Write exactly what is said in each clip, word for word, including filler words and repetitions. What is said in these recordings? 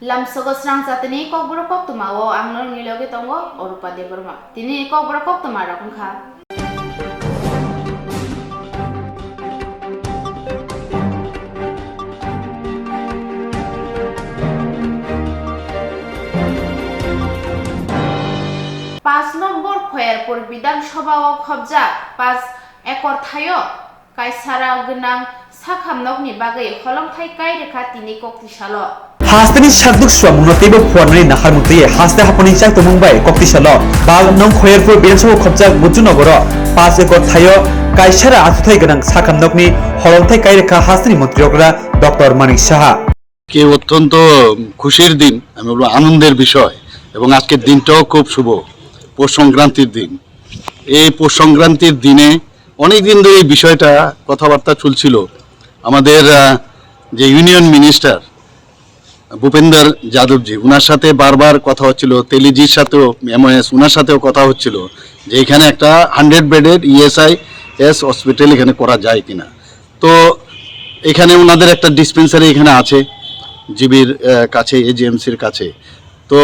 Lamsogo srang chatini kokborok koktwma o ang norokni loge tongo Orupa Debbarma. Tini kokborok koktwma rok wngkha. Paanch nombor Khoyerpur Bidhan Sabha o khobjak paanch ekor thaio kaisara gwnang sakham nokni bagwi holongthai kai rwkha tini koktwi salo. Hasteni sakduk suamungno teibo phuarnani naharmung twiwi haste haphangni chaitomung bai koktwi salo Bal nong Khoyerpur Bidhan Sabha khobjak Bujunogoro paanch ekor thaio kaisara athuthai gwnang sakham nokni holongthai kai rwkha hasteni montri okra Doctor Manik Saha. আজকে অত্যন্ত খুশির দিন, আমি বলবো আনন্দের বিষয়, এবং আজকের দিনটাও খুব শুভ, পৌষ সংক্রান্তির দিন। এই পৌষ সংক্রান্তির দিনে অনেক দিন ধরে এই বিষয়টা কথাবার্তা চলছিল। আমাদের আহ, যে ইউনিয়ন মিনিস্টার ভূপেন্দ্র যাদবজি, ওনার সাথে বারবার কথা হচ্ছিল, তেলিজির সাথেও, এমওএস, ওনার সাথেও কথা হচ্ছিল যে এখানে একটা hundred bedded ESI S hospital এখানে করা যায় কিনা। তো এখানে ওনাদের একটা ডিসপেন্সারি এখানে আছে, জিবির কাছে, এজিএমসির কাছে। তো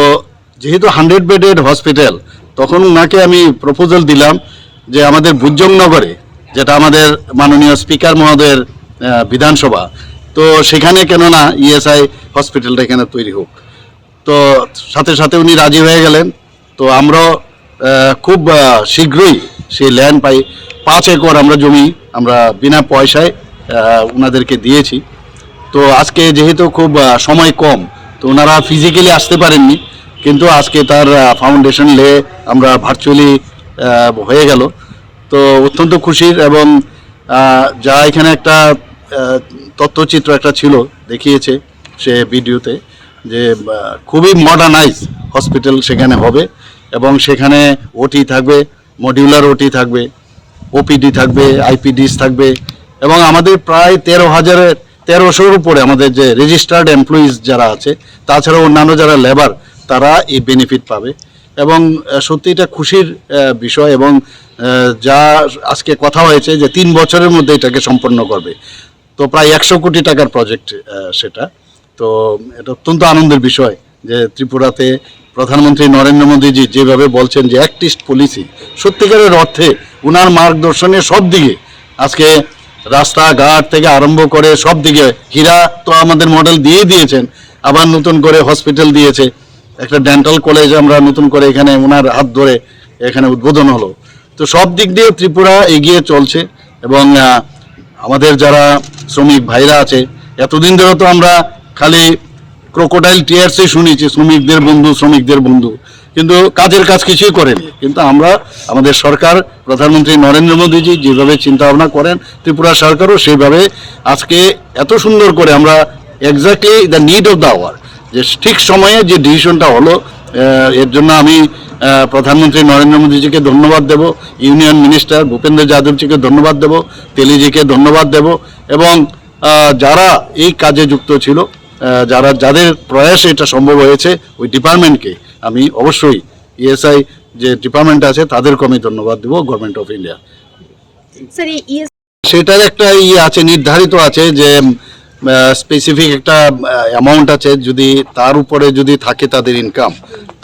যেহেতু হান্ড্রেড বেডেড হসপিটাল, তখন ওনাকে আমি প্রপোজাল দিলাম যে আমাদের বুজ্জংনগরে, যেটা আমাদের মাননীয় স্পিকার মহোদয়ের আহ, বিধানসভা, তো সেখানে কেন না ইএসআই হসপিটালটা এখানে তৈরি হোক। তো সাথে সাথে উনি রাজি হয়ে গেলেন। তো আমরাও আহ, খুব আহ, শীঘ্রই সেই ল্যান্ড পাই, পাঁচ একর আমরা জমি আমরা বিনা পয়সায় আহ, ওনাদেরকে দিয়েছি। তো আজকে যেহেতু খুব আহ, সময় কম, তো ওনারা ফিজিক্যালি আসতে পারেননি, কিন্তু আজকে তার ফাউন্ডেশন লে আমরা ভার্চুয়ালি হয়ে গেল। তো অত্যন্ত খুশির, এবং আহ, যা এখানে একটা আহ, তথ্যচিত্র একটা ছিল, দেখিয়েছে সে ভিডিওতে, যে আহ, খুবই মডার্নাইজ হসপিটাল সেখানে হবে, এবং সেখানে ওটি থাকবে, মডিউলার ওটি থাকবে, ওপিডি থাকবে, আইপিডিস থাকবে, এবং আমাদের প্রায় তেরো হাজারের, তেরোশোর উপরে আমাদের যে রেজিস্টার্ড এমপ্লয়িজ যারা আছে, তাছাড়া অন্যান্য যারা লেবার, তারা এই বেনিফিট পাবে। এবং আহ, সত্যি এটা খুশির আহ, বিষয়, এবং আহ, যা আজকে কথা হয়েছে যে তিন বছরের মধ্যে এটাকে সম্পন্ন করবে। তো প্রায় একশো কোটি টাকার প্রজেক্ট সেটা। তো এটা অত্যন্ত আনন্দের বিষয় যে ত্রিপুরাতে প্রধানমন্ত্রী নরেন্দ্র মোদীজি যেভাবে বলছেন যে অ্যাক্ট ইস্ট পলিসি, সত্যিকারের অর্থে ওনার মার্গদর্শনে সব দিকে আজকে রাস্তাঘাট থেকে আরম্ভ করে সব দিকে, হীরা তো আমাদের মডেল দিয়ে দিয়েছেন, আবার নতুন করে হসপিটাল দিয়েছে, একটা ডেন্টাল কলেজ আমরা নতুন করে এখানে ওনার হাত ধরে এখানে উদ্বোধন হলো। তো সব দিক দিয়ে ত্রিপুরা এগিয়ে চলছে। এবং আহ, আমাদের যারা শ্রমিক ভাইরা আছে, এতদিন ধরে তো আমরা খালি ক্রোকোডাইল টিয়ার্সই শুনেছি, শ্রমিকদের বন্ধু, শ্রমিকদের বন্ধু, কিন্তু কাজের কাজ কিছুই করেনি। কিন্তু আমরা, আমাদের সরকার, প্রধানমন্ত্রী নরেন্দ্র মোদীজি যেভাবে চিন্তা ভাবনা করেন, ত্রিপুরা সরকারও সেইভাবে আজকে এত সুন্দর করে আমরা exactly the need of the hour, যে ঠিক সময়ে যে ডিসিশনটা হলো, আহ, এর জন্য আমি আহ, প্রধানমন্ত্রী নরেন্দ্র মোদীজিকে ধন্যবাদ দেব, ইউনিয়ন মিনিস্টার ভূপেন্দ্র যাদবজিকে ধন্যবাদ দেব, তেলিজিকে ধন্যবাদ দেব, এবং আহ, যারা এই কাজে যুক্ত ছিল, আহ, যারা, যাদের প্রয়াসে এটা সম্ভব হয়েছে, ওই ডিপার্টমেন্টকে আমি অবশ্যই, ইএসআই যে ডিপার্টমেন্ট আছে তাদেরকে আমি ধন্যবাদ দেব, গভর্নমেন্ট অফ ইন্ডিয়া। স্যার, এই ইএস সেটার একটা ইয়ে আছে, নির্ধারিত আছে যে স্পেসিফিক একটা অ্যামাউন্ট আছে, যদি তার উপরে যদি থাকে তাদের ইনকাম,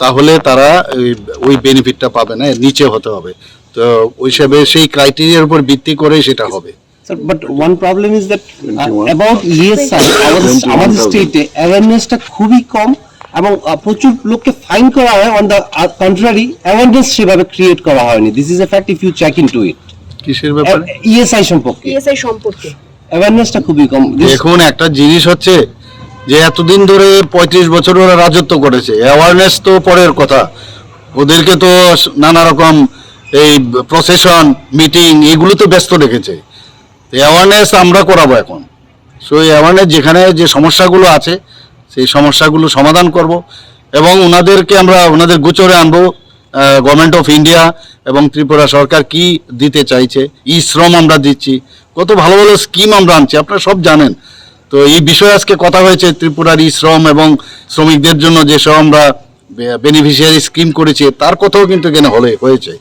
তাহলে তারা ওই, ওই বেনিফিটটা পাবে না, এর নিচে হতে হবে। তো ওই হিসাবে সেই ক্রাইটেরিয়ার উপর ভিত্তি করে সেটা হবে। Sir, but one problem is that uh, about ESI, আমাদের, আমাদের স্টেটে অ্যাওয়ারনেসটা খুবই কম এবং আহ, প্রচুর লোককে ফাইন করা হয়। On the contrary, অ্যাওয়ারনেস সেভাবে ক্রিয়েট করা হয়নি। This is a fact if you check into it. কিসের ব্যাপারে? ইএসআই সম্পর্কে। ইএসআই সম্পর্কে। অ্যাওয়ারনেসটা খুবই কম। This দেখুন, একটা জিনিস হচ্ছে যে এতদিন ধরে পঁয়ত্রিশ বছর ওরা রাজত্ব করেছে, অ্যাওয়ারনেস তো পরের কথা। ওদেরকে তো নানা রকম এই প্রসেশন, মিটিং, এগুলোতে ব্যস্ত রেখেছে। অ্যাওয়ারনেস আমরা করাবো এখন। সো এই অ্যাওয়ারনেস, যেখানে যে সমস্যাগুলো আছে, সেই সমস্যাগুলো সমাধান করব এবং ওনাদেরকে আমরা ওনাদের গোচরে আনবো। গভর্নমেন্ট অফ ইন্ডিয়া এবং ত্রিপুরা সরকার কি দিতে চাইছে, ই শ্রম আমরা দিচ্ছি, কত ভালো ভালো স্কিম আমরা আনছি, আপনারা সব জানেন। তো এই বিষয়ে আজকে কথা হয়েছে, ত্রিপুরার ই শ্রম এবং শ্রমিকদের জন্য যেসব আমরা বেনিফিশিয়ারি স্কিম করেছি, তার কথাও কিন্তু এখানে হলে হয়েছে।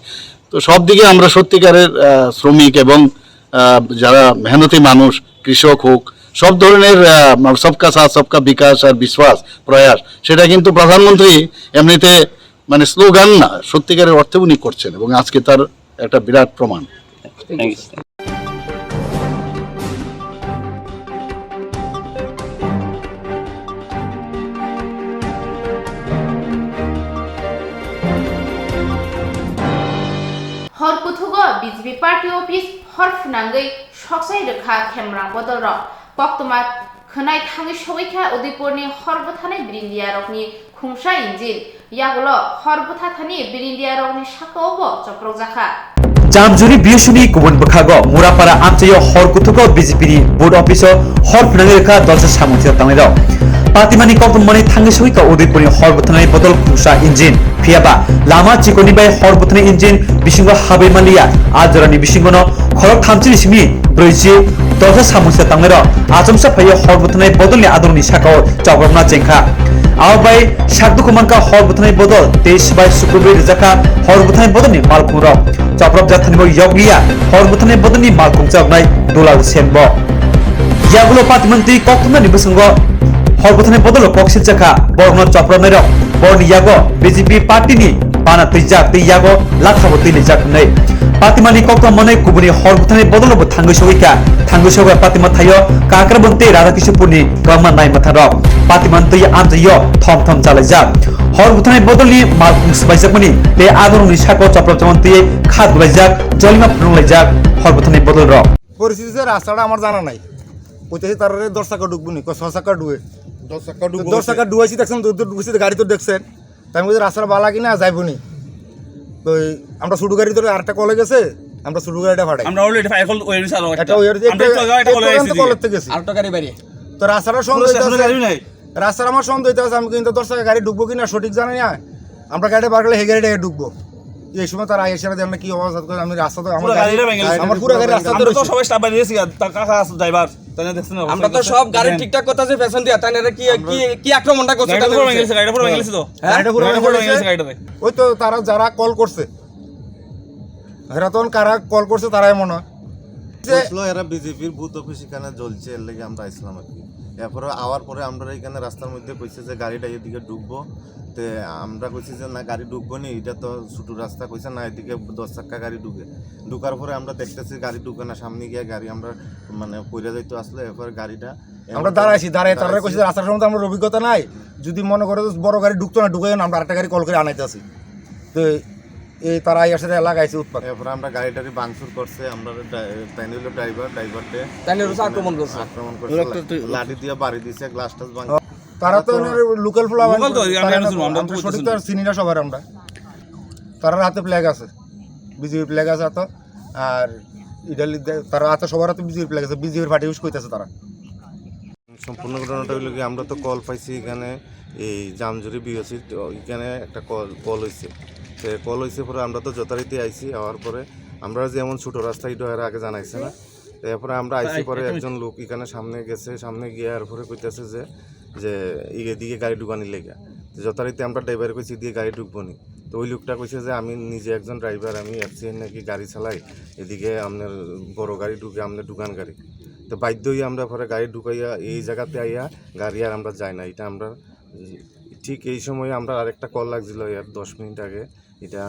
তো সব দিকে আমরা সত্যিকারের আহ, শ্রমিক এবং আহ, যারা মেহনতি মানুষ, কৃষক হোক, সব ধরনের, আহ, মানে, সবকা সাথ, সবকা বিকাশ আর বিশ্বাস, প্রয়াস, সেটা কিন্তু প্রধানমন্ত্রী এমনিতে, মানে, স্লোগান না, সত্যিকারের অর্থে উনি করছেন এবং আজকে তার একটা বিরাট প্রমাণ। Thank you, sir. Hor kuthugo B J P party office hor phwnangwi soksai rwkha khemrang bodolrok. Koktwma khwnai thangwi sogwi kha Udaipurni hor bwthanai birindiyarokni khungsa engine. Yagulo hor bwtha thani birindiyarokni sakao bo chopropjakha. Jamjuri B S C ni kubun bwkhago Murapara amchaio hor kuthugo B J P ni booth office o hor phwnangwi rwkha dolsa samung sita tangnairok. Patimani koktwmani thangwi sogwi kha Udaipurni hor bwthanai bodol khungsa engine. Phiyaba lama chikoni bai hor bwthanai engine bisingo habwi manliya. A jorani bisingono khorok thamchini simi brwichi dolsa samung sita tangnairok achomsa phaiwi hor bwthanai bodolni adorokni sakao chopropna chengkha. Abo bai sak dukhu mankha hor bwthanai bodol tei swbai sukrubwi rwjakha hor bwthanai bodolni malkhungrok. Chopropjak thani bo yokliya hor bwthanai bodolni malkhung chopnai Dulal Sen bo. Yagulo patimantwi koktwmani bwskango hor bwthanai bodolo kok siljakha borokno chopropnairok. Borokni yago B J P party ni bana twijak tei yago lathabo twilaijak hwnwi. Patimani koktwma manwi kubuni hor bwthanai bodolo bo thangwi sogwi kha. Thangwi sogwi patima thaio Kakrabon tei Radhakishopurni kwbangma naimatharok. Patimani twi amchaio thom thom chalaijak. Hor bwthanai bodolni malkhung swbaijakmani tei adorokni sako chopropjakmani twi kha dulaijak, jolima phununglaijak hor bwthanai bodolrok. পরিস্থিতি যে রাস্তাটা আমার জানা নাই। কইতেছে তারা দশ চাকা ঢুকবো নি, কয় ছ চাকা ঢুকে। দশ চাকা তো ঢুকবো দশ চাকা কইছে। ঢুকাইছি দেখছেন, তো, তো ঢুকেছি তো গাড়ি তো দেখছেন। তাই আমি বলছি রাস্তাটা ভালো কিনা যাইবো নি। তো এই আমরা ছোট গাড়ি ধরে আরেকটা কলে গেছে, আমরা ছোট গাড়িটা ফাটাই। আমরা already এখন ওই স্যার একটা একটা, ওই একটা, আমরা একটু আগে একটা একটা কলে ওখান গেছি থেকে। কলের থেকে গেছি। আরেকটা গাড়ি বাইরে। তো রাস্তাটা পুরো সন্দেহ স্টেশনে হইতাছে। গাড়ি নাই। রাস্তার আমার সন্দেহ হইতাছে, আমি কিন্তু দশ চাকা গাড়ি ঢুকবো কিনা সঠিক জানি না। আমরা গাড়ি বার করলে সেই গাড়িটাকে ঢুকবো। এই সময় তারা এসে দেখেন কি অবস্থা করে, আমি রাস্তা তো আমার পুরো গাড়ি, গাড়িটা ভেঙে গেছে। আমার পুরো গাড়ি রাস্তা আমরা তো ধরে সবাই স্টাফ বাইরে গেছি, তার কাকা আছে ড্রাইভার, তাই না দেখছেন না? আমরা তো সব গাড়ি দেখেন। ঠিকঠাক করতেছি, পেছন দিয়ে তাই না, এটা কি, আমরা কি, কি আক্রমণটা করছে গাড়িটা তাই পুরো না ভেঙে দেখছেন? গেছে, গাড়িটা পুরো ভেঙে গেছে তো। হ্যাঁ? গাড়িটা পুরো গাড়িটা পুরো ভেঙে ভেঙে গেছে। গেছে গাড়িটা। ওই তো তারা যারা কল করছে, এরা তখন কারা কল করছে তারাই মনে হয়। যে বলছিল এরা বিজেপির বুথ অফিস এখানে জ্বলছে, এর লাগি আমরা আইছিলাম আর কি। এরপরে আওয়ার পরে আমরা এখানে রাস্তার মধ্যে কইছে যে গাড়িটা এদিকে ঢুকবো, তে আমরা কইছি যে না, গাড়ি ঢুকবো নি, এটা তো ছোট রাস্তা। কইছে না, এদিকে দশ চাক্কা গাড়ি ঢুকে। ঢুকার পরে আমরা দেখতেছি গাড়ি ঢুকে না, সামনে গিয়ে গাড়ি আমরা মানে পড়ে যাইতো আসলে, এরপরে গাড়িটা আমরা দাঁড়াইছি, দাঁড়াই তারা দাঁড়াইছি। কইছে রাস্তার সম্বন্ধে আমার অভিজ্ঞতা নাই, যদি মনে করে যে বড় গাড়ি ঢুকতো না, ঢুকে না, আমরা আরেকটা গাড়ি কল করে আনাইতেছি। তো এই তারা আইয়ার সাথে লাগাইছে উৎপাত। এরপরে আমরা গাড়ি টাড়ি ভাঙচুর করছে, আমরা ড্রাই-, তাইন হইলো ড্রাইভার, ড্রাইভারকে তাইন হইলো আক্রমণ করছে। আক্রমণ করছে, ওরা তো, তো লাঠি দিয়ে বাড়ি দিছে, গ্লাস টাস ভাঙছে। তারা তো লোকাল ফ্ল্যাগ লোকাল তো, আমরা তারা জানি না, শুধু আমরা আমরা তো সঠিক তো বুঝতেছি আর চিনি না সবার আমরা। তারার হাতে ফ্ল্যাগ আছে, বিজেপি ফ্ল্যাগ আছে হাতে। আর ইটালি দে-, তারা হাতে, সবার হাতে বিজেপি ফ্ল্যাগ আছে, বিজেপির পার্টি ইউজ করতেছে তারা। সম্পূর্ণ ঘটনাটা হইলো কি, আমরা তো কল পাইছি এখানে এই জামজুরি বিওসি, তো এখানে একটা কল, কল হইছে। তো কল হইছে পরে আমরা তো যথারীতি আইছি, আওয়ার পরে আমরা যেমন ছোট রাস্তা, এটা এর আগে জানাইছে না। তো এরপরে আমরা আইছি, পরে একজন লোক এখানে সামনে গেছে, সামনে গিয়ে আর পরে কইতেছে যে, যে এদিকে গাড়ি ঢুকানির লেগে। তো যথারীতি আমরা ড্রাইভার কইছি, "দিয়ে গাড়ি ঢুকবো নি?" তো ওই লোকটা কইছে যে, "আমি নিজে একজন ড্রাইভার, আমি এফসিআই নাকি গাড়ি চালাই, এদিকে আপনার বড় গাড়ি ঢুকে, আপনার ঢুকান গাড়ি।" তো বাধ্য হয়ে আমরা পরে গাড়ি ঢুকাইয়া এই জায়গাতে আইয়া গাড়ি আর আমরা যাই না। এটা আমরা ঠিক এই সময় আমরা আরেকটা কল লাগছিল এর দশ মিনিট আগে। এটা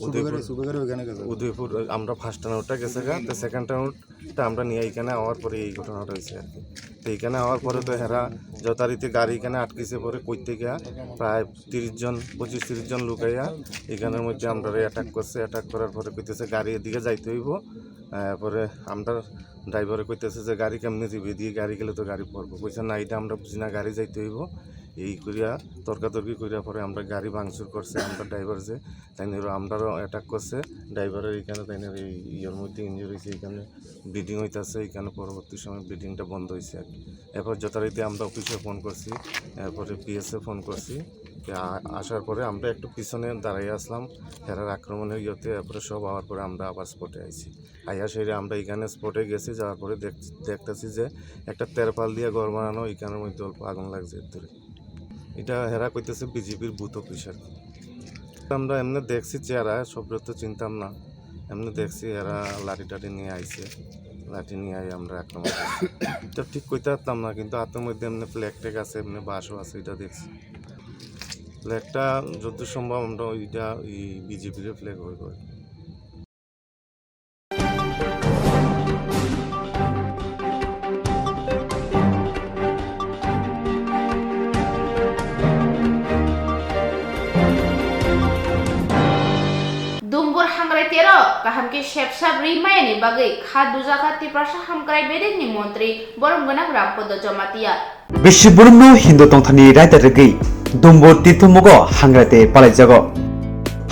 সুবেগারে, উদয়পুর, সুবেগারে ওইখানে গেছে। উদয়পুর, আমরা ফার্স্ট রাউন্ডটা গেছে গা, তো সেকেন্ড রাউন্ডটা আমরা নিয়ে এখানে আওয়ার পরে এই ঘটনাটা হয়েছে আর কি। তো এখানে আওয়ার পরে তো হেরা যথারীতি গাড়ি এখানে আটকেছে, পরে কইতে গিয়া প্রায় তিরিশ জন, পঁচিশ তিরিশ জন লোক আইয়া এখানের মধ্যে আমরা অ্যাটাক করছে। অ্যাটাক করার পরে কইতেছে গাড়ি এদিকে যাইতে হইব। আহ, পরে আমরা ড্রাইভারে কইতেছে যে গাড়ি কেমনে যাবে, দিয়ে গাড়ি গেলে তো গাড়ি পড়বো। কইছে না, এটা আমরা বুঝি না, গাড়ি যাইতে হইব। এই করিয়া তর্কাতর্কি করিয়া পরে আমরা গাড়ি ভাঙচুর করছে, আমরা ড্রাইভার যে তাই নিয়ে আমরারও অ্যাটাক করছে, ড্রাইভারের এখানে তাই নিয়ে এই ইয়ের মধ্যে ইঞ্জুরি হয়েছে, এখানে ব্লিডিং হইতেছে, এখানে পরবর্তী সময় ব্লিডিংটা বন্ধ হয়েছে আর কি। এরপর যথারীতি আমরা অফিসে ফোন করছি, এরপরে পিএসএ ফোন করছি। আ-, আসার পরে আমরা একটু পিছনে দাঁড়াই আসলাম, হেরার আক্রমণের ইয়েতে, এরপরে সব হওয়ার পরে আমরা আবার স্পটে আইছি। আইয়া সেরে আমরা এখানে স্পটে গেছি, যাওয়ার পরে দেখ-, দেখতেছি যে একটা তেরপাল দিয়ে ঘর বানানো, এখানের মধ্যে অল্প আগুন লাগছে এর ধরে। এটা হেরা কইতেছে বিজেপির বুথ অফিস আর কি। আমরা এমনি দেখছি চেহারা, সবরে তো চিনতাম না, এমনি দেখছি এরা লাঠি টাঠি নিয়ে আইছে। লাঠি নিয়ে আই আমরা আক্রমণ করছি। এটা ঠিক কইতে পারতাম না, কিন্তু হাতের মধ্যে এমনি ফ্ল্যাগ ট্যাগ আছে, এমনি বাঁশও আছে, এটা দেখছি। ফ্ল্যাগটা যত সম্ভব আমরা ওইটা ওই বিজেপির ফ্ল্যাগ হইব আর কি। Dumbur hangrai tero kaham khe sep sap ri maya ni bagwi kha dujakha Tiprasa hamkrai bedek ni montri borom gwnang Rampodo Jamatia. Bisi burumno Hindu tongthani raida rwgwi Dumbur tirthomugo hangrai ter palaijago.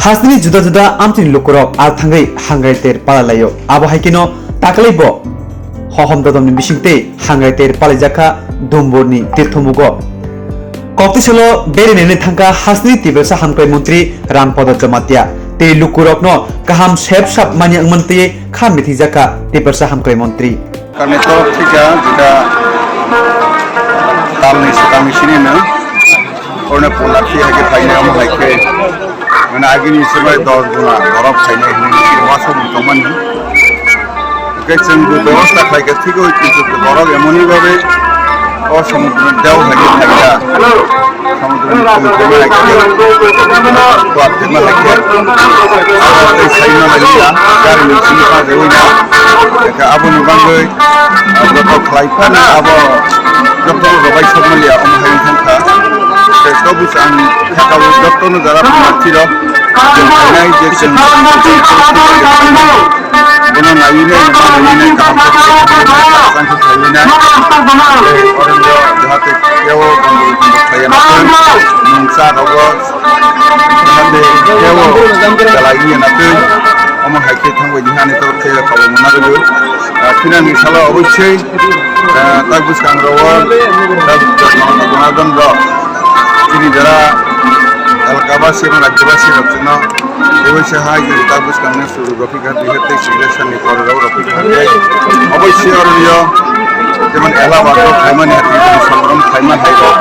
Hasteni juda juda amchini lukurok al thangwi hangrai ter palailaio. Abo hai kheno taklaibo hohom dodomni bisingtwi hangrai ter palaijakha Dumburni tirthomugo. Koktisalo berinani thangkha hasteni Tiprasa hamkrai montri Rampodo Jamatia. Tei lukurokno kaham sep sap manya wngmantwi kha mithijakha Tiprasa hamkrai montri. Kami torok thika jika tamni swkangni sinino orne punakti hai khe phainai omo hai khe mane agini se bai dos guna borok phainai hinwi nini wansukmung tongmani. Hwnkhe chwngbo bebosta khlaikha thik oi, kintu borok emoni bhabe o somudro deu hai khe phaikha. Samudroni tongthokma hai khe, kuat thokma hai khe, abo tei saima bai liya, gari ni simi pa rewi na. Eka aboni bagwi, ah, joto khlai phano abo joto robai sokma liya, omo hai wngkha. Tei tobu se ang hakao joto no jara pharmacy rok, je phainai je chwng, bono naiwi nai, ma naiwi nai, kaham khe, kaham khe khlaiwi nai. Oro jahate kebo gandul gandul khlaiya na twi, mungsa rogo, jahate kebo belai ya na twi, omo hai khe thangbai di hani to khe kabo mona rwgwi. Ah, thinani salo obosoi, ah, tak bwskang rogo, tak bwskang rogo, chini jara elakabasi, rajyabasi rok chwngno teibo se hai tak bwskang no suru rok. Rok phi kha, dui hajar teis election ni pore rok, rok phi kha tei oboisoi oro yo jemon ela ba rok khlaimani hai, tei somorom khlaimani hai rok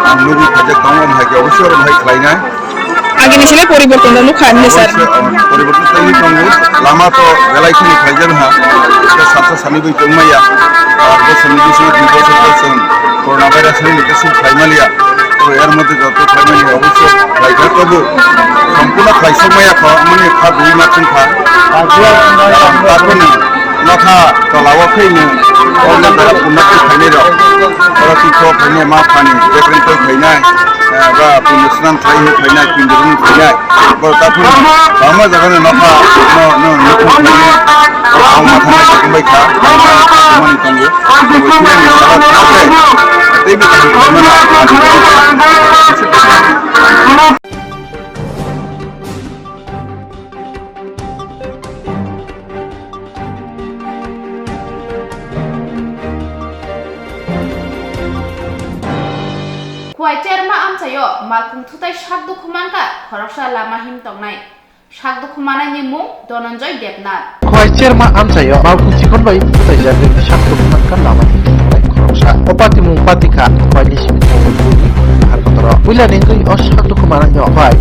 ang nugwi khaijak tongo, omo hai khe oboisoi oro hai khlainai. Agini sile poriborton rok nukha, hinwi sir. Oboisoi, omo poriborton tei tongo, lama to belai kheno khlaijak ha, tei salsa sani bai tongmaya, ar bosor ni bisingo dui bosor bosor corona virus ni mutasib khlaimaliya. To er moddhe joto khlaimani oboisoi khlaijak, tobo sompurno khlaisokmaya kho, mani kha bui ma thung kha. Takhuni nokha tolao khaini orna bera punna khaini rok. Oro twi kho khaini ma phani bekreng koi khainai, eh, ba pundo snan khlai khainai, pindo rung khainai. Bo takhuni bangma jaga no nokha no, no, nokha khaini. Ang ma thang bai kha, mani tongo. Tei bi Khwai Cherma amchaio malkhung thutai sak dukhu mankha khoroksa lama him tongnai. Sak dukhu manaini mung Dhananjay Debnath. Khwai Cherma amchaio malkhung chikon bai thutai jagwi sak dukhu mankha lama him tongnai khoroksa. O patimung patikha khwai ni simi tongo buni nahar kotoro. Puila nengwi o sak dukhu manaino khwai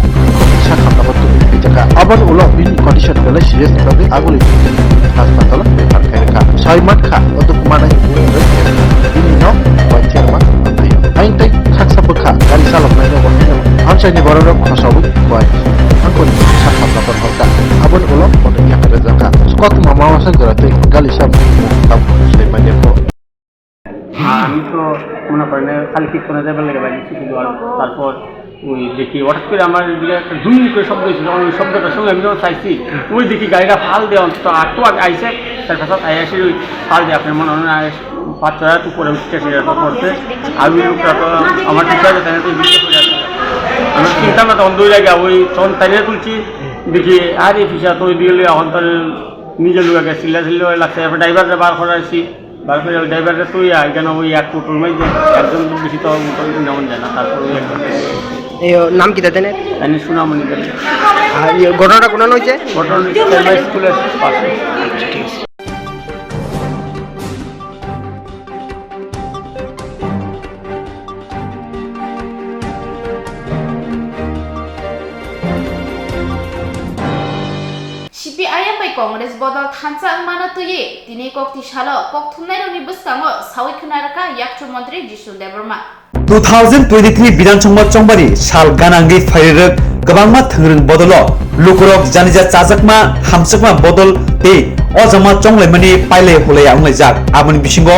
sak hamnabo tubui phaijaka. Aboni ulo bini condition belai serious ni bagwi aguli hospital refer khairwkha. Sai mankha o dukhu manai bini no Khwai Cherma amchaio. Ayang tei khaksa bwkha gari chaloknaino bo haino amchaini bororok khosaui khwai angkoni sak hamnabo horkha. Aboni ulo kono yakarjakha. Koktwma mawasa jora tei gali sab mung tabuk sai manya pho. আর আমি তো মনে করেন খালি কীর্তনে যাবার লেগে বাইরে শিখে দেওয়ার। তারপর ওই দেখি হঠাৎ করে আমার এদিকে একটা ধুম করে শব্দ হয়েছিল, ওই শব্দটার সঙ্গে আমি যখন চাইছি, ওই দেখি গাড়িটা ফাল দেওয়া, তো আর তো আগে আইসে, তার কাছে আইসে ওই ফাল দিয়ে আপনার মনে হয় না, পাঁচ ছয় হাত উপরে উঠতেছে এরকম করতে। আমি লোকটা তো আমার ঠিক আছে, তাই না, তো এই দিকে পড়ে আছে। আমি চিন্তা না তখন দৌড়ে গিয়ে ওই তখন তাড়িয়ে তুলছি, দেখি আর এই পিছা তো ওই দিকে এখন তাহলে নিজের লোক আগে চিল্লা চিল্লি হয়ে লাগছে, এরপর ড্রাইভাররা বার করাইছি। বার করে ওই ড্রাইভাররা তুই আয় কেন, ওই এক টোটোর মধ্যে একজন বেশি তো নেওয়া যায় না, তারপর ওই একজন। এই, ও, নাম কিতা তেনে? আমি সুনামণি বলে। আর এই ঘটনাটা কোন হয়েছে? ঘটনা হচ্ছে চেম্বার স্কুলের পাশে। C P P I M bai Congress bodol thansa wngmano twiwi tini kokti salo kokthumnairokni bwskango sawi khwna rwkha yakchu montri Jishnu Debbarma. Two thousand twenty-three Bidhan Sabha chongbari sal ganangwi phairwrwk kwbangma thwngrwng bodolo lukurok janija chajakma hamjakma bodol tei o jama chonglaimani pailai hulaiya wnglaijak. Aboni bisingo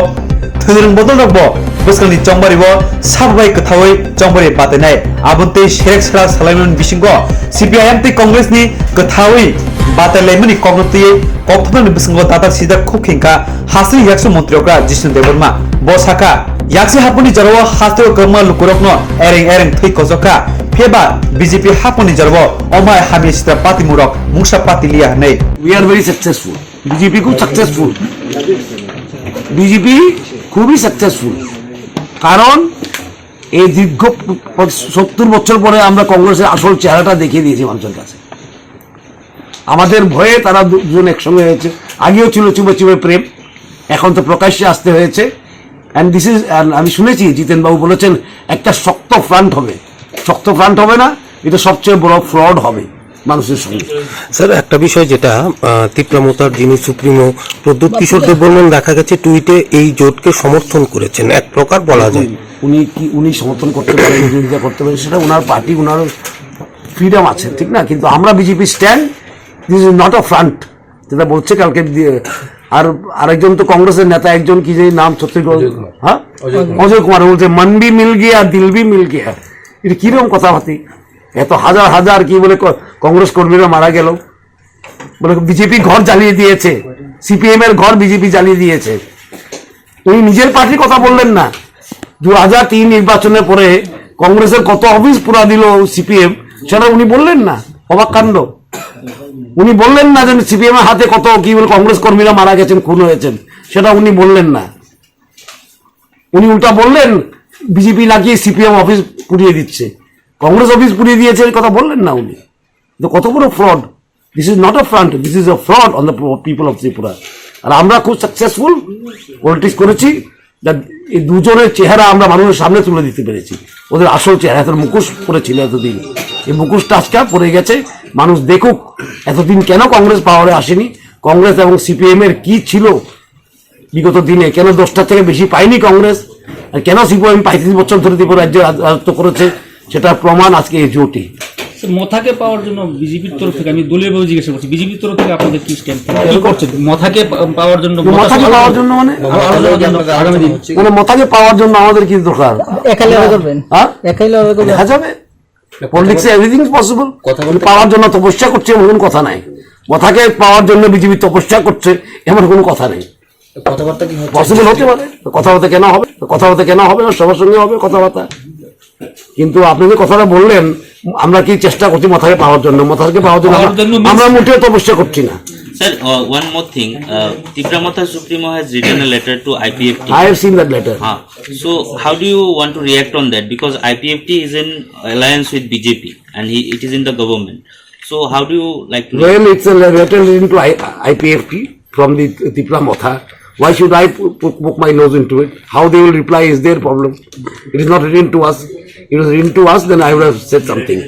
thwngrwng bodolrokbo bwskangni chongbario sabai kwthawi chongbari batainai. Aboni tei serek serak salaimani bisingo C P I M tei Congress ni kwthawi batailaimani kokno twiwi kokthumnani bwskango dadak sijak khuk hingkha hasteni yaksu montri okra Jishnu Debbarma. Bo sakha, yaksi hapuni jorao hasteo kwbangma lukurokno ereng ereng thwi kochokha, phiyaba B J P hapuni jorao omhai hamya sitra patimurok mungsa pati liya hwnwi. We are very successful. B J P খুব successful. BJP খুবই সাকসেসফুল, কারণ এই দীর্ঘ সত্তর বছর পরে আমরা কংগ্রেসের আসল চেহারাটা দেখিয়ে দিয়েছি মানুষের কাছে। আমাদের ভয়ে তারা দু- দুজন একসঙ্গে হয়েছে। আগেও ছিল চুপে চুপে প্রেম, এখন তো প্রকাশ্যে আসতে হয়েছে। অ্যান্ড দিস ইজ, আমি শুনেছি জিতেন বাবু বলেছেন একটা শক্ত ফ্রন্ট হবে। শক্ত ফ্রন্ট হবে না, এটা সবচেয়ে বড় ফ্রড হবে মানুষের সঙ্গে। স্যার, একটা বিষয় যেটা, আহ, তিপ্রা মথার যিনি সুপ্রিমো প্রদ্যুৎ কিশোর দেববর্মন দেখা গেছে টুইটে এই জোটকে সমর্থন করেছেন, এক প্রকার বলা যায়। উনি কি, উনি সমর্থন করতে পারেন, বিরোধিতা করতে পারেন, সেটা ওনার পার্টি, ওনার ফ্রিডম আছে, ঠিক না? কিন্তু আমরা BJP stand, this is not a front, যেটা বলছে কালকে দিয়ে। আর আরেকজন তো কংগ্রেসের নেতা, একজন কি যে নাম, ছত্তিশগড়, হ্যাঁ, অজয় কুমার বলছে, "মন ভি মিল গিয়া, দিল ভি মিল গিয়া।" এটা কিরকম কথাবার্তা? এত হাজার হাজার কি বলে ক- কংগ্রেস কর্মীরা মারা গেল, বলে বিজেপি ঘর জ্বালিয়ে দিয়েছে, সিপিএম এর ঘর বিজেপি জ্বালিয়ে দিয়েছে। উনি নিজের পার্টির কথা বললেন না। দু হাজার তিন নির্বাচনের পরে কংগ্রেসের কত অফিস পুরা দিল সিপিএম, সেটা উনি বললেন না। অবাক কাণ্ড। উনি বললেন না যে সিপিএম এর হাতে কত কি বলে কংগ্রেস কর্মীরা মারা গেছেন, খুন হয়েছেন, সেটা উনি বললেন না। উনি উল্টা বললেন বিজেপি নাকি সিপিএম অফিস পুড়িয়ে দিচ্ছে। কংগ্রেস অফিস পুড়িয়ে দিয়েছে, এই কথা বললেন না উনি। তো কত বড় fraud! This is not a front, this is a fraud on the people of Tripura. আর আমরা খুব সাকসেসফুল পলিটিক্স করেছি। এই দুজনের চেহারা আমরা মানুষের সামনে তুলে দিতে পেরেছি। ওদের আসল চেহারা, এত মুখোশ পড়েছিল এতদিন, এই মুখোশটা আজকে পড়ে গেছে। মানুষ দেখুক এতদিন কেন কংগ্রেস পাওয়ারে আসেনি, কংগ্রেস এবং সিপিএম এর কি ছিল বিগত দিনে, কেন দশটা থেকে বেশি পায়নি কংগ্রেস, আর কেন সিপিএম পঁয়ত্রিশ বছর ধরে ত্রিপুরা রাজ্যে রাজ- রাজত্ব করেছে, সেটার প্রমাণ আজকে এই জোটই। স্যার, মথাকে পাওয়ার জন্য বিজেপির তরফ থেকে, আমি দলীয়ভাবে জিজ্ঞাসা করছি, বিজেপির তরফ থেকে আপনাদের কি স্ট্যান্ড, কি করছেন মথাকে পা- পাওয়ার জন্য? মথাকে পাওয়ার জন্য মানে? আগামী দিন, আগামী দিন। মানে মথাকে পাওয়ার জন্য আমাদের কি দরকার? একাই লড়াই করবেন? হ্যাঁ? একাই লড়াই করবেন? দেখা যাবে। পলিটিক্সে এভরিথিং ইজ পসিবল। কথা বলতে পাওয়ার জন্য তপস্যা করছে এমন কোনো কথা নাই। মথাকে পাওয়ার জন্য বিজেপি তপস্যা করছে এমন কোনো কথা নেই। কথাবার্তা কি হচ্ছে? পসিবল হতে পারে। কথাবার্তা কেন হবে? কথাবার্তা কেন হবে না? সবার সঙ্গে হবে কথাবার্তা। কিন্তু আপনি যে কথাটা বললেন, আমরা কি চেষ্টা করছি মথাকে পাওয়ার জন্য? মথাকে পাওয়ার জন্য পাওয়ার আমরা, জন্য means আমরা মোটেও তপস্যা করছি না। Sir, uh, one more thing. Uh, Tipra Motha Supremo has written a letter to I P F T. I have seen that letter. Huh. So, how do you want to react on that? Because I P F T is in alliance with B J P and he, it is in the government. So, how do you like to Well, it's a letter written to I- IPFT from the Tipra Motha. Why should I po- po- poke my nose into it? How they will reply is their problem. It is not written to us. It was written to us, then I would have said something.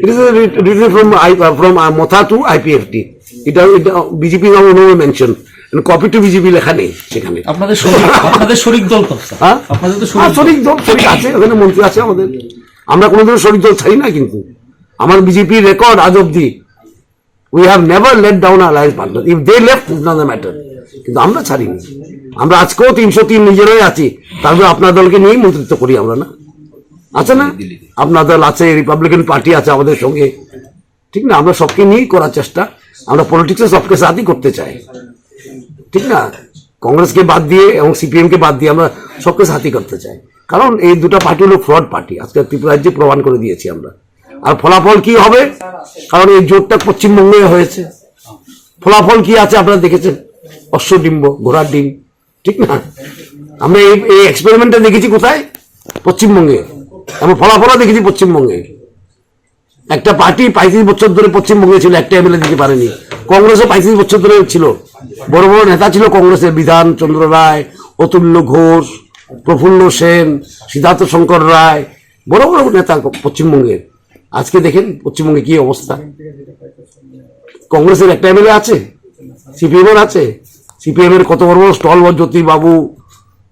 It is a writ- written from I- uh, from uh, Motha to IPFT. It, uh, it, uh, BJP now no mention. And copy to BJP লেখা নেই সেখানে। আপনাদের শরিক, আপনাদের শরিক দল তো, স্যার। হ্যাঁ? আপনাদের তো হ্যাঁ, শরিক দল। শরিক দল, শরিক আছে, ওখানে মন্ত্রী আছে আমাদের। আমরা কোনোদিনও শরিক দল ছাড়ি না কিন্তু। আমার বিজেপির রেকর্ড আজ অব্দি, we have never let down alliance partner. If they left, it's not a matter. কিন্তু আমরা ছাড়িনি। আমরা আজকেও তিনশো তিন নিজেরাই আছি, তারপরে আপনার দলকে নিয়েই মন্ত্রিত্ব করি আমরা না, আছে না? আপনার দল আছে, রিপাবলিকান পার্টি আছে আমাদের সঙ্গে, ঠিক না? আমরা সবকে নিয়েই করার চেষ্টা। আমরা পলিটিক্সে সবকে সাথই করতে চাই, ঠিক না? কংগ্রেসকে বাদ দিয়ে এবং সিপিএম কে বাদ দিয়ে আমরা সবকে সাথী করতে চাই। কারণ এই দুটো পার্টি হলো ফ্রড পার্টি, আজকে ত্রিপুরা রাজ্যে প্রমাণ করে দিয়েছি আমরা। আর ফলাফল কি হবে? কারণ এই জোটটা পশ্চিমবঙ্গে হয়েছে, ফলাফল কি আছে আপনারা দেখেছেন? অশ্বডিম্ব, ঘোড়ার ডিম, ঠিক না? আমরা এই এই এক্সপেরিমেন্টটা দেখেছি কোথায়? পশ্চিমবঙ্গে। আমরা ফলাফলও দেখেছি পশ্চিমবঙ্গে। একটা পার্টি পঁয়ত্রিশ বছর ধরে পশ্চিমবঙ্গে ছিল, একটা এমএলএ দিতে পারেনি। কংগ্রেসও পঁয়ত্রিশ বছর ধরে ছিল, বড় বড় নেতা ছিল কংগ্রেসের, বিধান চন্দ্র রায়, অতুল্য ঘোষ, প্রফুল্ল সেন, সিদ্ধার্থ শঙ্কর রায়, বড় বড় নেতা পশ্চিমবঙ্গের। আজকে দেখেন পশ্চিমবঙ্গে কি অবস্থা। কংগ্রেসের একটা এমএলএ আছে, সিপিএম এর আছে। সিপিএম এর কত বড় বড় স্টলওয়ার্থ জ্যোতি বাবু,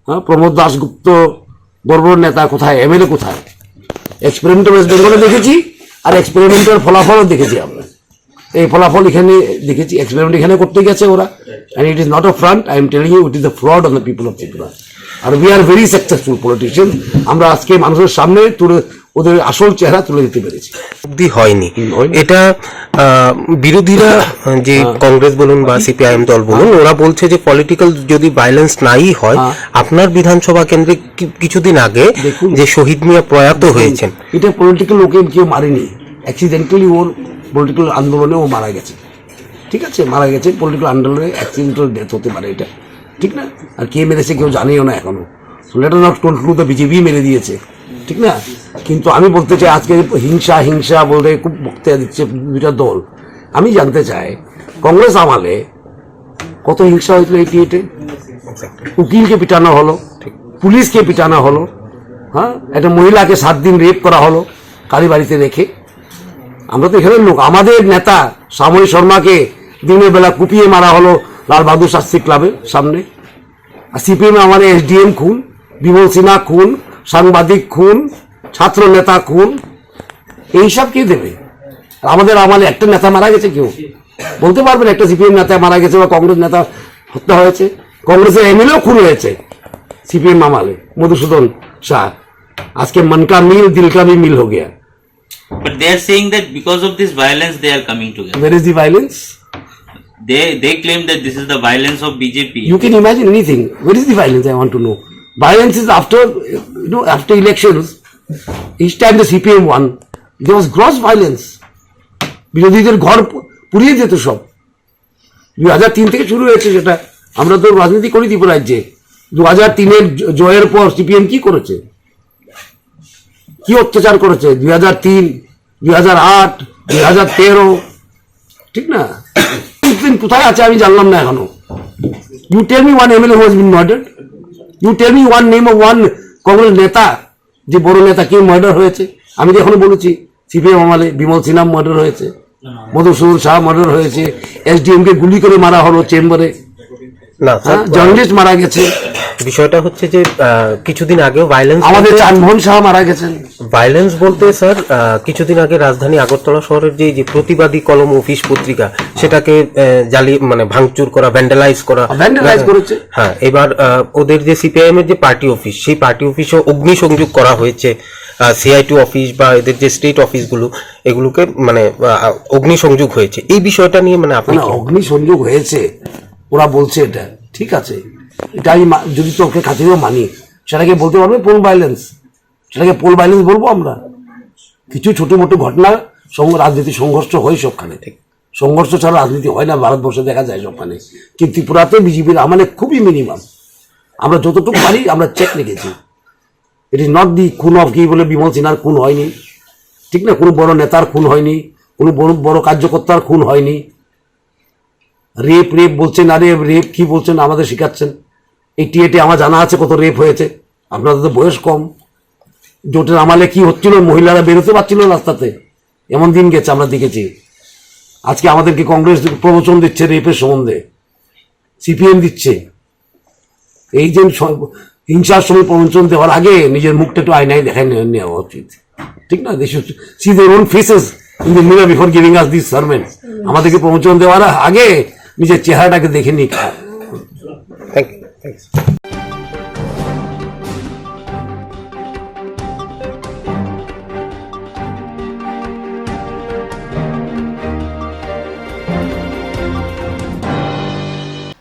হ্যাঁ, প্রমোদ দাশগুপ্ত, বড় বড় নেতা কোথায়, এমএলএ কোথায়? এক্সপেরিমেন্ট ওয়েস্ট বেঙ্গলে দেখেছি, আর এক্সপেরিমেন্টের ফলাফলও দেখেছি আমরা। এই ফলাফল এখানে দেখেছি, এক্সপেরিমেন্ট এখানে করতে গেছে ওরা। And it is not a front, I am telling you, it is a fraud on the people of Tripura. R we are very successful politician. আমরা আজকে মানুষের সামনে তুলে, ওদের আসল চেহারা তুলে দিতে পেরেছি। অবধি হয়নি। হুম, হয়নি। এটা আহ, বিরোধীরা, আহ, যে হ্যাঁ। কংগ্রেস বলুন বা সিপিআইএম দল বলুন, ওরা বলছে যে পলিটিক্যাল যদি ভায়োলেন্স নাই হয়, হ্যাঁ। আপনার বিধানসভা কেন্দ্রে কি- কিছুদিন আগে দেখুন। যে শহীদ মিয়া প্রয়াত হয়েছেন, এটা পলিটিক্যাল, ওকে কেউ মারেনি, অ্যাক্সিডেন্টালি ওর পলিটিক্যাল আন্দোলনে ও মারা গেছে। ঠিক আছে, মারা গেছে পলিটিক্যাল আন্দোলনে, অ্যাক্সিডেন্টাল ডেথ হতে পারে এটা, ঠিক না? আর কে মেরেছে কেউ জানেও না এখনো। Let us not conclude the BJP মেরে দিয়েছে, ঠিক না? কিন্তু আমি বলতে চাই, আজকে হিংসা হিংসা বলতে খুব বক্তৃতা দিচ্ছে দুইটা দল। আমি জানতে চাই, কংগ্রেস আমলে কত হিংসা হয়েছিল এইটি এটে? উকিলকে পিটানো হলো, পুলিশকে পিটানো হলো, হ্যাঁ, একটা মহিলাকে সাত দিন রেপ করা হলো কালী বাড়িতে রেখে। আমরা তো এখানে লোক, আমাদের নেতা শ্যামল শর্মাকে দিনের বেলা কুপিয়ে মারা হলো লাল বাহাদুর শাস্ত্রী ক্লাবের সামনে। আর সিপিএম আমার এসডিএম খুন, বিমল সিনহা খুন, সাংবাদিক খুন, ছাত্র নেতা খুন, এইসব কে দেবে? আর আমাদের আমলে একটা নেতা মারা গেছে কেউ? বলতে পারবেন একটা সিপিএম নেতা মারা গেছে বা কংগ্রেস নেতা হত্যা হয়েছে? কংগ্রেসের এমএলএও খুন হয়েছে সিপিএম আমলে, মধুসূদন শাহ। আজকে মন কা মিল দিল কা ভি মিল হো Gaya. But they are saying that because of this violence, they are coming together. Where is the violence? They they claim that this is the violence of B J P. You can imagine anything. Where is the violence? I want to know. Violence is after, you know, after elections. Each time the C P M won, there was gross violence. বিরোধীদের ঘর প- পুড়িয়ে যেত সব। দুই হাজার তিন থেকে শুরু হয়েছে সেটা। আমরা তো রাজনীতি করি ত্রিপুরা রাজ্যে। দু হাজার তিনের জ- জয়ের পর সিপিএম কি করেছে? কি অত্যাচার করেছে? দুই হাজার তিন, দুই হাজার আট, দুই হাজার তেরো, ঠিক না? কোথায় আছে আমি জানলাম না এখনো। You tell me one M L A who has been murdered. You tell me one name of one Congress নেতা, যে বড় নেতা কে মার্ডার হয়েছে। আমি তো এখনো বলেছি সিপিএম আমলে বিমল সিনহা মার্ডার হয়েছে, মধুসূদন শাহ মার্ডার হয়েছে, এসডিএম কে গুলি করে মারা হলো চেম্বারে, না স্যার, হ্যাঁ, জার্নালিস্ট মারা গেছে, বিষয়টা হচ্ছে যে আহ, কিছুদিন আগেও ভায়োলেন্স আমাদের চানমোহন শাহ মারা গেছেন। ভায়োলেন্স বলতে স্যার, আহ, কিছুদিন আগে রাজধানী আগরতলা শহরের যে যে প্রতিবাদী কলম অফিস পত্রিকা, সেটাকে আহ, জালি মানে ভাঙচুর করা, ভ্যান্ডালাইজ করা। ভ্যান্ডালাইজ করেছে। হ্যাঁ, এবার আহ, ওদের যে সিপিআইএম এর যে পার্টি অফিস, সেই পার্টি অফিসও অগ্নিসংযোগ করা হয়েছে। সিআইটি অফিস বা এদের যে স্টেট অফিসগুলো, এগুলোকে মানে আহ, অগ্নিসংযোগ হয়েছে। এই বিষয়টা নিয়ে মানে আপনি না, কি- অগ্নিসংযোগ হয়েছে, ওরা বলছে এটা, ঠিক আছে, এটা আমি মা- যদি তর্কের খাতিরেও মানি, সেটাকে বলতে পারবে পোল ভায়োলেন্স। সেটাকে পোল ভায়োলেন্স বলবো আমরা? কিছু ছোট মোটো ঘটনা, সং- রাজনীতি সংঘর্ষ হয় সবখানে। সংঘর্ষ ছাড়া রাজনীতি হয় না ভারতবর্ষে, দেখা যায় সবখানে। কিন্তু ত্রিপুরাতে বিজেপির আমলে খুবই মিনিমাম। আমরা যতটুকু পারি আমরা চেক রেখেছি। It is not the খুন অফ কি বলে বিমল সিনহার খুন হয়নি, ঠিক না? কোনো বড় নেতার খুন হয়নি, কোনো বড় বড় কার্যকর্তার খুন হয়নি। রেপ রেপ বলছেন, আরে রেপ কি বলছেন, আমাদের শিখাচ্ছেন। এইটি এটি আমার জানা আছে কত রেপ হয়েছে। আপনাদের তো বয়স কম। জোটের আমলে কি হচ্ছিল, মহিলারা বেরোতে পারছিল না রাস্তাতে, এমন দিন গেছে আমরা দেখেছি। আজকে আমাদেরকে কংগ্রেস প্রবচন দিচ্ছে রেপের সম্বন্ধে, সিপিএম দিচ্ছে। এই যে সব হিংসার সময় প্রবচন দেওয়ার আগে নিজের মুখটা একটু আয়নায় দেখায় নে- নেওয়া উচিত, ঠিক না? They should see their own faces in the mirror before giving us these sermons. আমাদেরকে প্রবচন দেওয়ার আগে নিজের চেহারাটাকে দেখে নিক। Thank you. Thanks.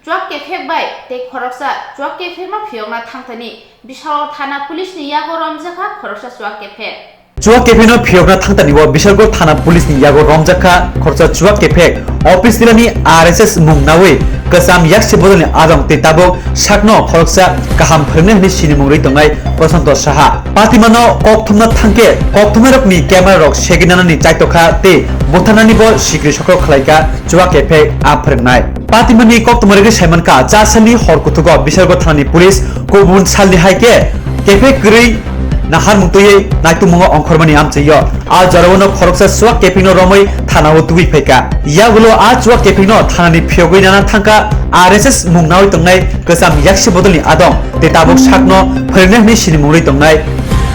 Chuak kephek bai tei khoroksa chuak kephekno phiyokna thangthani Bisalo thana police ni yago romjakha khoroksa chuak kephek. Chuak kephekno phiyokna thangthani o Bishalgarh thana police ni yago romjakha khoroksa chuak kephek. Office tilani R S S mung nawi kwcham yaksi bodolni adong tei tabuk sakno khoroksa kaham phwrwngnai hwnwi sinimung rwi tongnai Prashanto Saha. Patimano kokthumna thangkhe kokthumnairokni camera rok segwi nanani chaitokha tei butharnanibo sikri sokro khlaikha chuak kephek a phwrwngnai. Patimani koktwma rwgwi saimankha, cha salni hor kuthugo Bishalgarh thanani police kubun salni hai khe kephek kwrwi naharmung twiwi naitukmungo ongkhormani amchaio. A jorao no khoroksa chuak kephikno romwi thanao tubui phaikha. Yagulo a chuak kephikno thanani phiyogwi nana thangkha R S S mung nawi tongnai kwcham yaksi bodolni adong tei tabuk sakno phwrwngnai hwnwi sinimung rwi tongnai.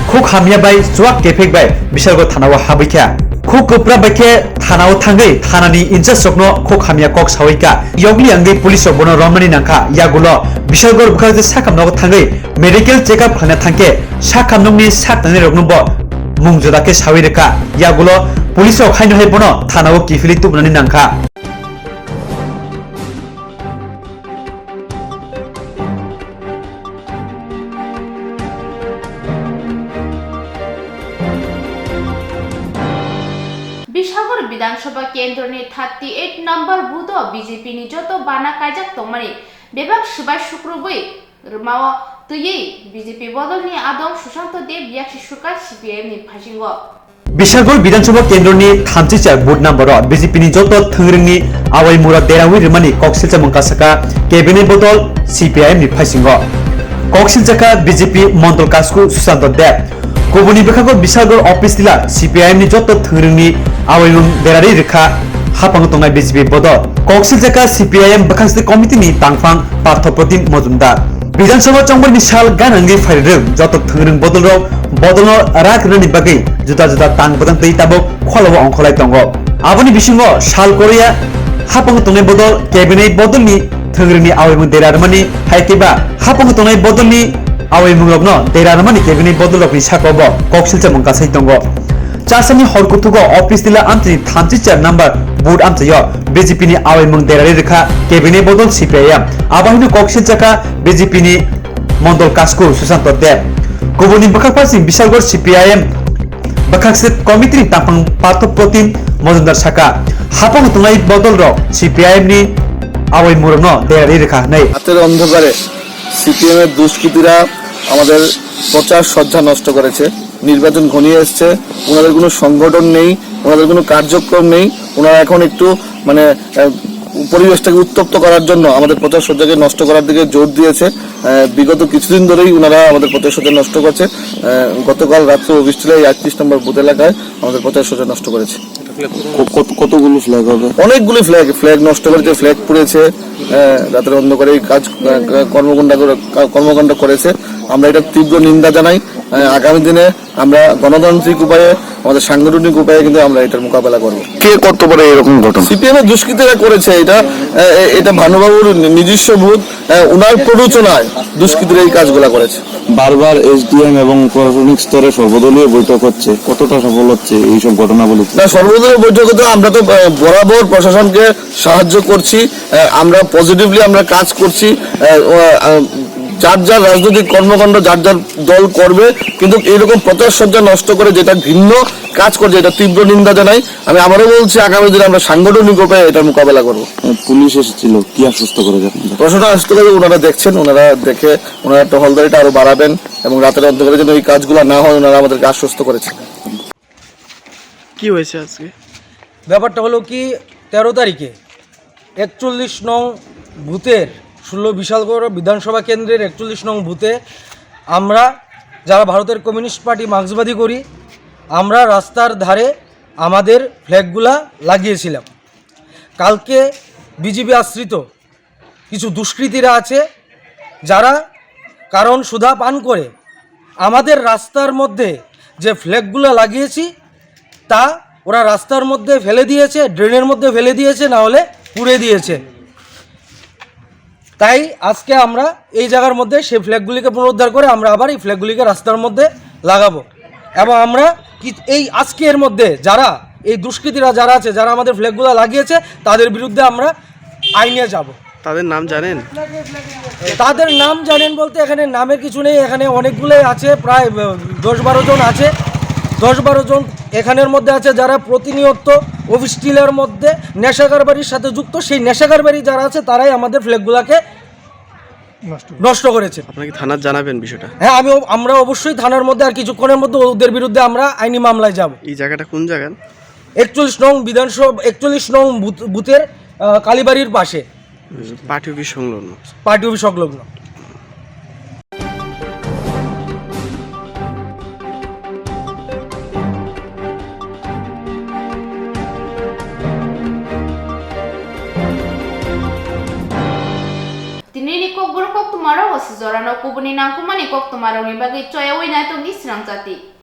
Khuk hamya bai chuak kephik bai bisalgo thanao habwi kha. Khuk kwpra bai khe thanao thangwi thanani incharge rokno khuk hamya kok sawi kha. Yokli wngwi police rok bono romnani nangkha. Yagulo bisalgo bwkhak je sakhamno thangwi medical check up khlaina thangkhe sakhamnokni sak tangnai rokno bo mung juda khe sawi rwkha. Yagulo police rok haino hai bono thanao kiphilwi tubunani nangkha. Bisagor Bidhan Sabha kendroni thirty eight number booth-o B J P ni joto bana kaijak tongmani bebak swbai sukrubwi rwmao twiwi B J P bodolni adong Susanto Deb yaksi surkha C P I M ni phasingo. Bisagor Bidhan Sabha kendroni thamchi char booth number-o B J P ni joto thwngringni awaimura derawi rwmani koksilcha mung kasaka cabinet bodol C P I M ni phasingo. Koksilchakha B J P Mondol Kasku Susanto Deb. Kubuni bwkhago Bisagor office tila C P I M ni joto thwngringni awaimung derari rwkha hapango tongnai B J P bodol. Koksilchakha C P I M bwkhakste committee ni tangphang Partho Protim Mojumdar. Bidhan Sabha chongbarni sal gana wngwi phairwrwng joto thwngwrwng bodolrok bodolno rak rwnani bagwi juda juda tang bwtang twi tabuk kholao ongkholai tongo. Aboni bisingo sal kwrwiya hapango tongnai bodol cabinet bodolni thwngwrwngni awaimung dera rwmani hai khe ba hapango tongnai bodolni awaimungrokno dera rwmani cabinet bodolrokni sakao bo koksilcha mung kasai tongo. Chasani hor kuthugo office tila amchini thamchi char number booth amchaio B J P ni awaimung derari rwkha cabinet bodol C P I M. Abo haino koksilchakha B J P ni Mondol Kasku Susanto Deb. Kubuni bwkhak phaising Bishalgarh C P I M bwkhakse committee ni tangphang Partho Protim Mojumdar saka, haphang tongnai bodol rok C P I M ni awaimung rokno derari rwkha hwnwi. রাতের অন্ধকারে সিপিএম এর দুষ্কৃতীরা আমাদের প্রচার সজ্জা নষ্ট করেছে। নির্বাচন ঘনিয়ে এসছে, ওনাদের কোনো সংগঠন নেই, ওনাদের কোনো কার্যক্রম নেই। ওনারা এখন একটু মানে আহ, পরিবেশটাকে উত্তপ্ত করার জন্য আমাদের প্রচার সজ্জাকে নষ্ট করার দিকে জোর দিয়েছে। আহ, বিগত কিছুদিন ধরেই ওনারা আমাদের প্রচার সজ্জা নষ্ট করছে। আহ, গতকাল রাত্রে অফিস ছিল এই আটত্রিশ নম্বর বুথ এলাকায় আমাদের প্রচার সজ্জা নষ্ট করেছে। ক-, কত-, কতগুলো ফ্ল্যাগ হবে? অনেকগুলি ফ্ল্যাগ, ফ্ল্যাগ নষ্ট করেছে, ফ্ল্যাগ পুড়েছে। আহ, রাতের অন্ধকারে এই কাজ, আহ, কর্মকাণ্ড করে, কর্মকাণ্ড করেছে। আমরা এটা তীব্র নিন্দা জানাই। আহ, আগামী দিনে আমরা গণতান্ত্রিক উপায়ে, আমাদের সাংগঠনিক উপায়ে কিন্তু আমরা এটার মোকাবেলা করব। কে করতে পারে এরকম ঘটনা? সিপিএম এর দুষ্কৃতীরা করেছে এটা। আহ, এ-, এটা ভানুবাবুর নি-, নিজস্ব ভূত, আহ, ওনার প্ররোচনায় দুষ্কৃতীরা এই কাজগুলা করেছে। বারবার এসডিএম এবং প্রশাসনিক স্তরে সর্বদলীয় বৈঠক হচ্ছে, কতটা সফল হচ্ছে এইসব ঘটনাবলী? না, সর্বদলীয় বৈঠকে তো আমরা তো, আহ, বরাবর প্রশাসনকে সাহায্য করছি। আহ, আমরা পজিটিভলি আমরা কাজ করছি। আহ, ও, আহ, যার যার রাজনৈতিক কর্মকাণ্ড যার যার দল করবে, কিন্তু এইরকম প্রচার সজ্জা নষ্ট করে যেটা ঘৃণ্য কাজ করছে, এটা তীব্র নিন্দা জানাই। আমি আবারও বলছি, আগামী দিনে আমরা সাংগঠনিক উপায়ে এটার মোকাবেলা করব। পুলিশ এসেছিল, কি আশ্বস্ত করেছে আপনাদের? প্রশাসন আশ্বস্ত করে, ওনারা দেখছেন, ওনারা দেখে ওনারা টহলদারিটা আরো বাড়াবেন এবং রাতের অন্ধকারে যেন এই কাজগুলো না হয়, ওনারা আমাদেরকে আশ্বস্ত করেছেন। কি হয়েছে আজকে? ব্যাপারটা হলো কি, তেরো তারিখে একচল্লিশ নং বুথের, ষোলো বিশালগড় বিধানসভা কেন্দ্রের একচল্লিশ নং বুথে আমরা, যারা ভারতের কমিউনিস্ট পার্টি মার্ক্সবাদী করি, আমরা রাস্তার ধারে আমাদের ফ্ল্যাগগুলা লাগিয়েছিলাম। কালকে বিজিবি আশ্রিত কিছু দুষ্কৃতীরা আছে, যারা কারণ সুধা পান করে আমাদের রাস্তার মধ্যে যে ফ্ল্যাগগুলো লাগিয়েছি, তা ওরা রাস্তার মধ্যে ফেলে দিয়েছে, ড্রেনের মধ্যে ফেলে দিয়েছে, না হলে পুড়ে দিয়েছে। তাই আজকে আমরা এই জায়গার মধ্যে সেই ফ্ল্যাগগুলিকে পুনরুদ্ধার করে আমরা আবার এই ফ্ল্যাগগুলিকে রাস্তার মধ্যে লাগাবো। এবং আমরা কি, এই আজকের মধ্যে যারা এই দুষ্কৃতীরা যারা আছে, যারা আমাদের ফ্ল্যাগগুলো লাগিয়েছে, তাদের বিরুদ্ধে আমরা আইনে যাব। তাদের নাম জানেন? তাদের নাম জানেন বলতে এখানে নামের কিছু নেই, এখানে অনেকগুলোই আছে, প্রায়, আহ, দশ বারো জন আছে। দশ বারো জন এখানের মধ্যে আছে যারা প্রতিনিয়ত অফিস টিলার মধ্যে নেশা কারবারির সাথে যুক্ত, সেই নেশা কারবারি যারা আছে তারাই আমাদের ফ্ল্যাগগুলোকে নষ্ট করেছে। নষ্ট করেছে। আপনারা কি থানার জানাবেন বিষয়টা? হ্যাঁ, আমি অব-, আমরা অবশ্যই থানার মধ্যে আর কিছুক্ষণের মধ্যে ওদের বিরুদ্ধে আমরা আইনি মামলায় যাব। এই জায়গাটা কোন জায়গা? একচল্লিশ নং বিধানসভা, একচল্লিশ নং বুথ-, বুথের, আহ, কালীবাড়ির পাশে। পার্টি অফিস সংলগ্ন। পার্টি অফিস সংলগ্ন। Orogo se jorano kubuni nangkukmani koktwmarogni bagwi choyawi naitokdi swrangjak di.